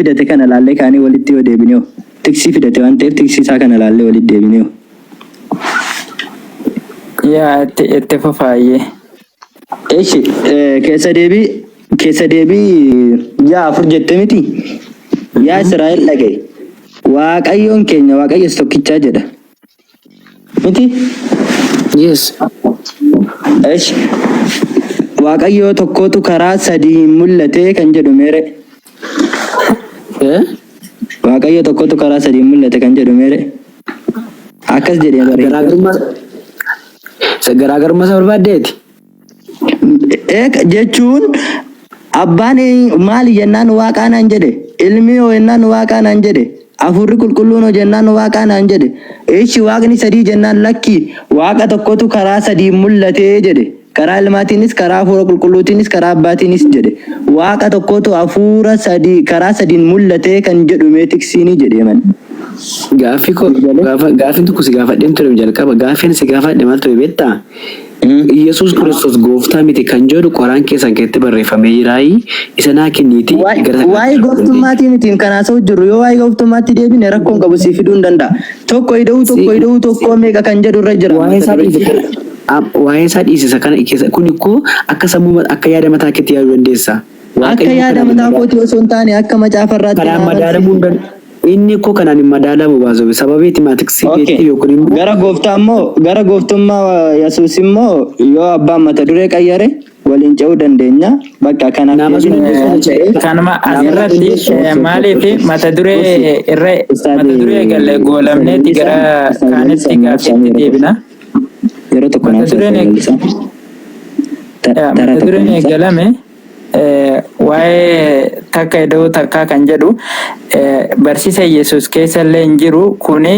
fidate kana laallee kaanee walitti yoo deebinee hoo? Tiksii fidate waan ta'eef tiksii isaa kana laallee walitti deebinee hoo? Yaa itti itti fufaayyee. Eshi keessa deebii keessa deebii 6 4 jette miti? Yaa Israa'el dhaga'i. Waaqayyoon keenya Waaqayyo isa tokkichaa jedha. Miti? Yes. Esh. Waaqayyoo tokkotu karaa sadiin mul'ate kan jedhu meere. Eh? Waaqayyo tokkotu karaa sadiin mul'ate kan jedhu meere. Akkas jedhee barreessa. Garaagarummaa garaagarummaa isa barbaaddeeti. Eek jechuun abbaan maali jennaan waaqaa naan jedhe ilmi hoo jennaan waaqaa naan jedhe hafuurri qulqulluun hoo jennaan waaqaa naan jedhe ishi waaqni sadii jennaan lakki waaqa tokkotu karaa sadii mul'atee jedhe karaa ilmaatiinis karaa hafuura qulqulluutiinis karaa abbaatiinis jedhe waaqa tokkotu hafuura sadii karaa sadiin mul'atee kan jedhu mee tiksiinii jedhee man. Gaaffii koo gaafa gaaffiin tokko si gaafadheen ture jalqaba gaaffiin si gaafadhe maal ture beektaa? Iyyasuus Kiristoos gooftaa miti kan jedhu qoraan keessan keessatti barreeffamee jiraayi isa naa kenniitii gara isa Waa'ee kanaatti darbuu dandeenya. gooftummaatii miti kan haasa'u jirru yoo waa'ee gooftummaatti deebine rakkoon qabu si fiduu hin danda'a. Tokko ida'uu Si tokko ida'uu tokkoo meeqa kan jedhu irra jira waa'ee mata isaa dhiise durichi. kana waa'ee isaa dhiise isa kana keessa kun ikkoo akka sammuu akka yaada mataa keetti yaaduu dandeessa. Akka Waaqayyo yaada kanaan hin mataa madaalamu. kootii osoo hin taane akka macaafa irraatti Kanaan na madaalamuu amansiisi. hin danda'u. Inni koo kanaan hin madaalamu baasobe sababii timaatiksii Okay. beektii yookiin immoo Gara gooftaa immoo gara gooftummaa Yesuus immoo yoo abbaan mata duree qayyare waliin ce'uu dandeenya. Bakka kanaaf nama sun deebiin dandeessu waan ta'eef Kanuma nama sun asirratti dandeessu maaliif mata duree Obsi irra Ustaad mata duree eegalle Ustaad goolamneeti Lalisaan gara Ustaad kaanitti Lalisaan naaf gaaffiitti saamee yeroo tokko deebina. yeroo tokko Mata naaf dureen Ustaad Lalisaan taraa mata tokko dureen naaf eegalame waa'ee takka ida'uu takkaa kan jedhu barsiisa Yesuus keessa illee hin jiru kuni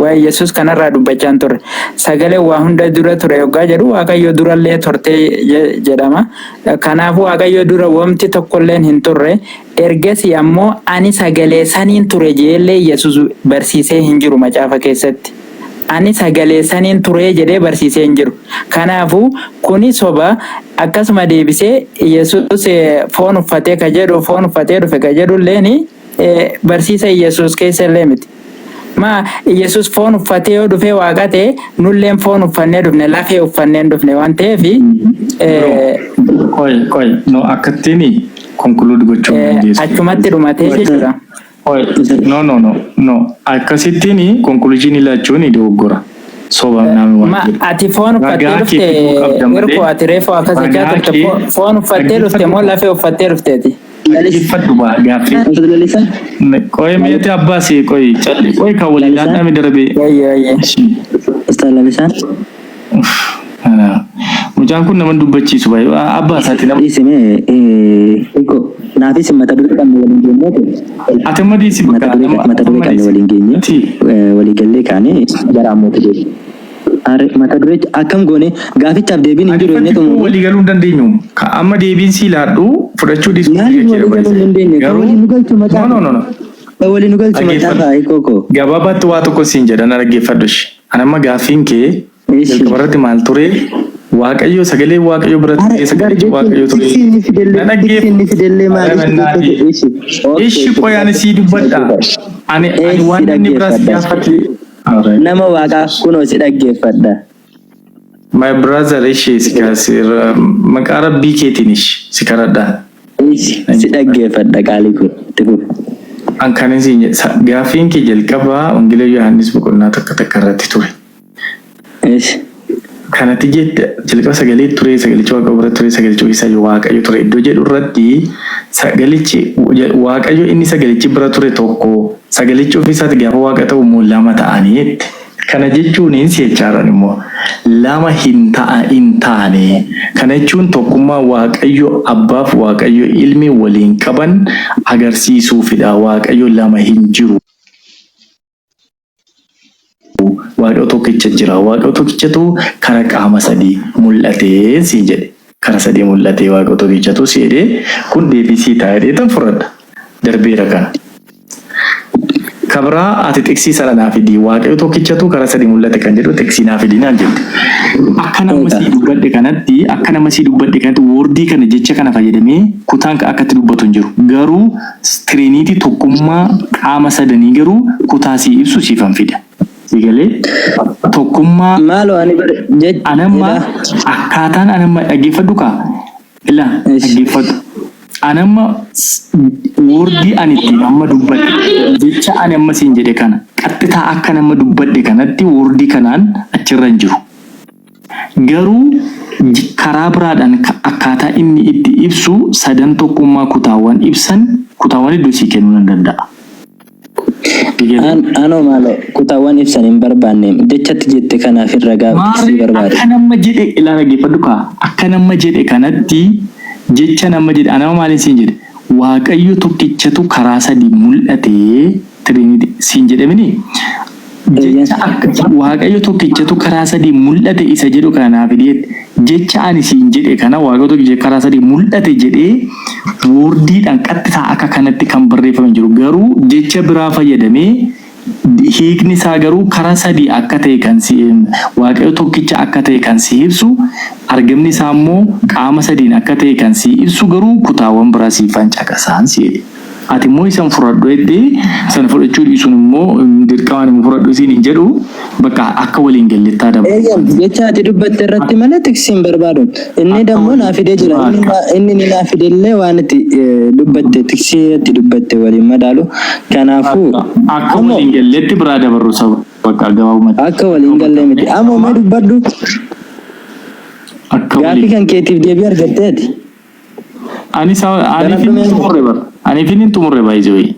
waa'ee Yesuus kanarraa dubbachaa hin turre. Sagalee waa hunda dura ture yoggaa jedhu Waaqayyo durallee turte jedhama. Kanaafuu Waaqayyo dura wamti tokkolleen hin turre. Ergasii ammoo ani sagalee saniin ture jeellee Yesuus barsiisee hin jiru macaafa keessatti. Ani sagalee saniin turee jedhee barsiisee hin jiru. Kanaafuu kuni soba akkasuma deebisee Yesuus foon uffatee ka jedhu foon uffatee dhufe ka jedhu illeen barsiisa Yesuus keessa illee miti. Ma Yesuus foon uffatee yoo dhufee waaqa ta'e nulleen foon uffannee dhufne lafee uffannee hin dhufne waan ta'eef Bro, qoy qoy no akkattiin conclude gochuu hin dandeessu. achumatti dhumatee jechuudha. Oi, no no no no akkasittiin conclusion laachuun dogoggora. Soba namni waan Ma jedhu. ati foon uffattee Ragaa kee dhufte fiduu qabda malee irko ati reefu akkas jechaa ragaa turte kee foon uffattee dhufte moo dhaggeeffadhu lafee uffattee dhufteeti? dhaggeeffadhu baa gaaffii. Ustaad Lalisaan Qoy meeti abbaas qoy calli qoy kan walii Lalisaan laadhaame darbee. Wayye wayye. Ishi. Ustaad Lalisaan Uff, ana. Mucaan kun nama dubbachiisu baay'ee abbaa isaati nama. Dhiisi mee hiikoo naafis mata duree qabne waliin geenyeeti. Ati amma dhiisi Mata bakka duree nama mata duree amma qabne dhiisi. waliin geenye Ati walii gallee kaanee gara ammootti deebi. Are mata duree akkam goone gaafichaaf deebiin hin jiru Ati jennee koo xumurre. walii galuu hin dandeenyu. Ka amma deebiin sii laadhu fudhachuu dhiisuu Maaliif biyya keedha walii galuu hin baay'isee. dandeenye? Kan Garuu waliin nu galchu no macaafa. no no no. Kan waliin nu galchu Dhaggeeffadhu. macaafa hiikoo koo. Gabaabaatti waa tokko siin jedha na dhaggeeffadhu ishee. Ani amma gaaffiin kee Ishi. jalqaba irratti maal ture? Waaqayyo sagalee Waaqayyo bira Are ture gar sagalichi jechuun Waaqayyo ture. tiksi inni Na fidellee tiksi dhaggeeffadhu. inni fidellee Ara maaliif mannaafi. dubbate ishi. Okay Ishi qoy ani sii dubbadha. Ani ani Eessi waan namni biraa si dhaggeeffadha. gaafate. Alright. Nama waaqaa kunoo si dhaggeeffadha. My brother ishee si kaasira maqaa rabbii keetiin ishi si kadhadha. Ishi si dhaggeeffadha qaalii koo. Itti fufi. An kan isin gaaffiin kee jalqabaa Wangeela Yohaannis boqonnaa 1 1 irratti ture. Ishi. Kanatti jette jalqaba sagalee ture sagalichi waaqa bira ture sagalichi isa waaqayyo ture iddoo jedhu irratti sagalichi waaqayyo inni sagalichi bira ture tokko sagalichi ofii isaati gaafa waaqa ta'u immoo lama ta'anii jette. Kana jechuun si jechaaran immoo lama hin ta'a hin taane. Kana jechuun tokkummaa waaqayyo abbaaf waaqayyo ilmi waliin qaban agarsiisuufidha. Waaqayyo lama hin jiru. Waaqayyo tokkicha jira. Waaqayyo tokkichatu kara qaama sadii mul'atee siin jedhe. Kara sadii mul'atee waaqayyo tokkichatu si jedhee kun deebii sii ta'a jedhee tan fudhadha. Darbeera kana. Kabraa ati xiqsii sana naa fidi. Waaqayyo tokkichatu karaa sadii mul'ate kan jedhu xiqsii naa fidi naan jette. Akka nama sii dubbadhe kanatti, akka nama sii dubbadhe kanatti wordii kana, jecha kana fayyadamee kutaan akkatti dubbatu hin jiru. Garuu Trinity, tokkummaa qaama sadanii, garuu kutaa sii ibsu siifan fida. Si galee tokkummaa Maaloo ani bar jech anamma jedha. Akkaataan anamma, dhaggeeffadhu kaa, ila dhaggeeffadhu. Anamma wordii ani ittiin amma dubbadhe, jecha ani amma siin jedhe kana, qaxxitaa akka nama dubbadhe kanatti wordii kanaan achirra hin jiru. Garuu karaa biraadhaan akkaataa inni itti ibsu, sadan tokkummaa kutaawwan ibsan, kutaawwan iddoo sii kennuu nan danda'a. Si galee? Anoo maaloo kutaawwan ibsan hin barbaanne, jechatti jette kanaaf hin ragaa tiksii Maarree barbaade. akka nama jedhe, ilaa, dhaggeeffadhu kaa, akka nama jedhe kanatti, jecha nama jedhe, anama maaliin siin jedhe? Waaqayyo tokkichatu karaa sadii mul'ate, Trinity siin jedhamini. Jecha akka Waaqayyo tokkichatu karaa sadii mul'ate isa jedhu kana naaf fidee, jecha ani siin jedhe kana, Waaqayyo tokkicha karaa sadii mul'ate jedhee wordiidhaan qaxxitaa akka kanatti kan barreeffame jiru, garuu jecha biraa fayyadamee hiikni isaa garuu karaa sadii akka ta'e kan si, Waaqayyo tokkicha akka ta'e kan si ibsu, argamni isaa immoo qaama sadiin akka ta'e kan si ibsu, garuu kutaawwan biraa siifan caqasaan si jedhe. Ati immoo isan fudhadhu jettee, sana fudhachuu dhiisuun immoo dirqamaan immoo fudhadhu isiin hin jedhu, bakka akka waliin gallettaa dabalu. Eeyyam, jecha ati dubbatte irratti malee tiksii hin barbaadu. Inni Akka dammoo naa fidee jira. Inni bakka. inni ni naa fidellee waan itti dubbatte, tiksii itti dubbatte waliin madaalu. Kanaafuu Akka ammoo waliin galletti biraa dabarru saba bakka gabaabumatti. Akka waliin gallee miti. Ammoo mee dubbadhu. Akka Gaaffii waliin. kan keetiif deebii argatteeti. Ani ani Banadhu fin mee. Xumurre bara. Ani fin hin xumurre, baay'ee.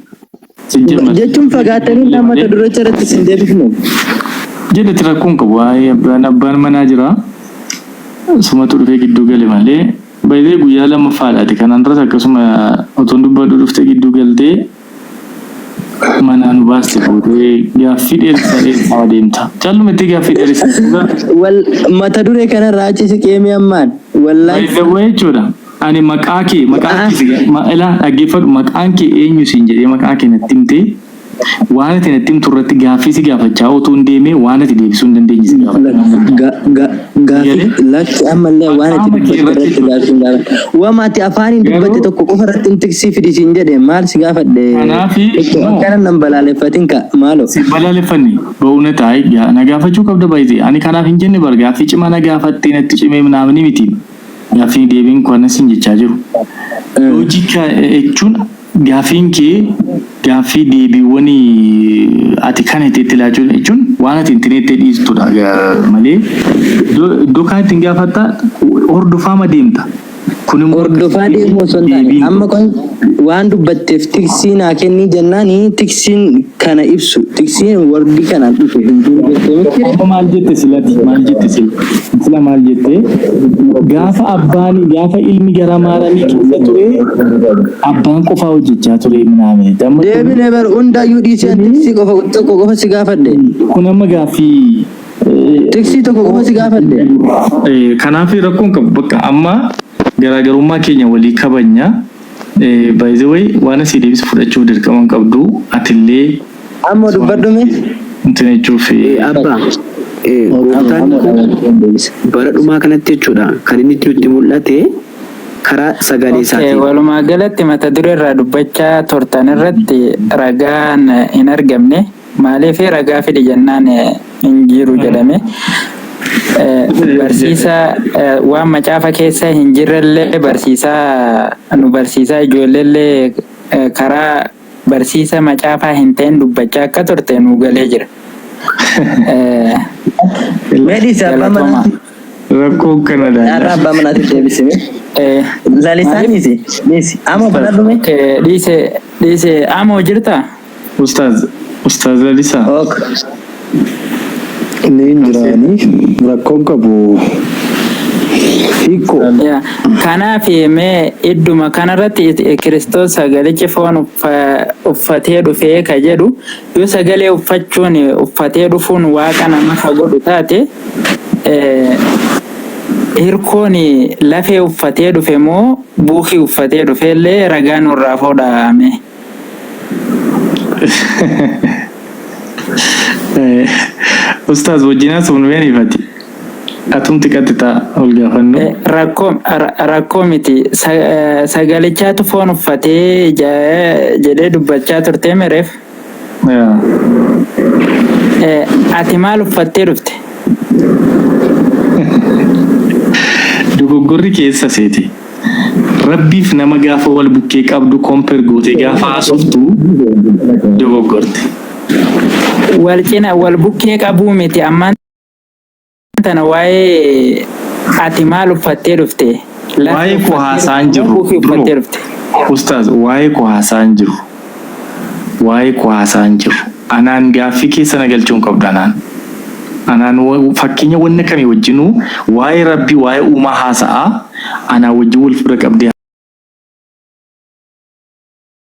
Sijjemma. Jechuun fagaatanii nama mata duricha irratti sin deebifnu. Jedhetti rakkoon qabu. Waa'ee abbaan manaa jira. Sumatu dhufee gidduu gale malee. Baay'ee guyyaa lammaffaadhaati. Kanaan duras akkasuma otoon dubbadhu dhuftee gidduu galtee manaa nu baaste, fuutee gaaffii dheeressaa dheeressaa adeemta. Callumatti gaaffii dheeressaa. Wal mata duree kanarraa achi siqeemee ammaan. Wallaahi. Baay'ee jechuudha. Ani maqaa kee ilaa, dhaggeeffadhu, maqaan kee eenyu siin jedhee, maqaa kee natti himtee, waan ati natti himtu irratti gaaffii si gaafachaa otoo hin deemee, waan ati deebisuu hin dandeenye si gaafachaa. Gaaffii lakki, ammallee waan ati Maqaama kee dubbatte irratti irratti gaaffii hin gaafadhu. Wama ati afaaniin dubbatte Garuu tokko qofa irratti hin tiksii fidi siin jedhe, maal si gaafadhe? Kanaafi Tokko no akkana nan balaaleffatin ka maaloo. Si balaaleffanne ba'uuna taa'e na gaafachuu qabda baay'ee. Ani kanaaf hin jenne bar, gaaffii cimaa na gaafattee natti cimee naamni miti. Gaaffii deebiin kun anas hin jechaa jiru. Logic jechuun gaaffiin kee gaaffii deebiiwwan ati kana itti itti laachuu jechuun waan ati hin itti dhiistudha malee, iddoo kaan ittiin gaafatta hordofaama deemta. Kun immoo Hordofaa deemuu osoo hin taane deebiin amma kun waan dubbatteef tiksii naa kennii jennaani, tiksiin kana ibsu, tiksiin wordii kanaan dhufe hin jiru jettee miti. Amma maal jette silati? Maal jette sila? Sila maal jette? Gaafa abbaan, gaafa ilmi gara maaramii keessa ture, abbaan qofaa hojjechaa ture minaame. Amma kun Deebinee bar, hundayyuu dhiisee an tiksii qofa tokko qofa si gaafadhe. Kun amma gaaffii Tiksii tokko qofa si gaafadhe. Kanaaf rakkoon qabu, bakka amma garaagarummaa keenya walii kabajna. By the way, waan asii deebisu fudhachuuf dirqama hin qabdu. Atillee Ammoo dubbadhu mee. Intin jechuuf Abbaa, gooftaan kun bara dhumaa kanatti jechuudha kan inni nutti mul'ate karaa sagalee isaatiin. Walumaa galatti mata duree irraa dubbachaa turtan irratti ragaan hin argamne. Maaliif ragaa fidi jennaan hin jiru jedhame. Barsiisa waan macaafa keessa hin jirrellee barsiisaa nu barsiisaa, ijoolleellee karaa barsiisa macaafaa hin ta'in dubbachaa akka turte nu galee jira. Mee dhiisi abbaa Galatooma. manaatti. Rakkoon kana Har'a abbaa manaatti deebisime. Lalisaan Maaliif? dhiisi. Dhiisi. Amma banadhu mee. Okay, dhiise dhiise, amoo jirtaa? Ustaaz Lalisaa. Ok. Inni hin jiraanii rakkoon qabu hiikko. Yaa, kanaaf mee idduma kanarratti Kiristoos sagalichi foon uffatee dhufee ka jedhu, yoo sagalee uffachuun, uffatee dhufuun waaqa nama ka godhu taate, hirkoon lafee uffatee dhufe moo buukii uffatee dhufe illee ragaa nurraa fuudhame. Ustaaz wajjin haasofnu beeniifati. Atumti qaxxitaa ol gaafannu. Rakkoo rakkoo miti. Sagalichaatu foon uffatee jedhee dubbachaa turtee mereef. Ati maal uffattee dhufte? Dogoggorri keessa seeti. Rabbiif nama gaafa wal bukkee qabdu compare gootee gaafa haasoftu dogoggorte. Wal cina wal bukkee qabuu miti ammaan tana waa'ee ati maal uffattee dhufte? Lafee Waa'ee koo uffattee haasa'aan dhufte moo jirru kuufii bro. uffattee dhufte? Ustaaz waa'ee koo haasa'aan jiru. Waa'ee koo haasa'aan jiru. Anaan gaaffii keessa na galchuu hin qabdu anaan. Anaan fakkeenya wanna kamii wajjinuu waa'ee Rabbii waa'ee uumaa haasa'aa anaan wajjin wal bira qabdee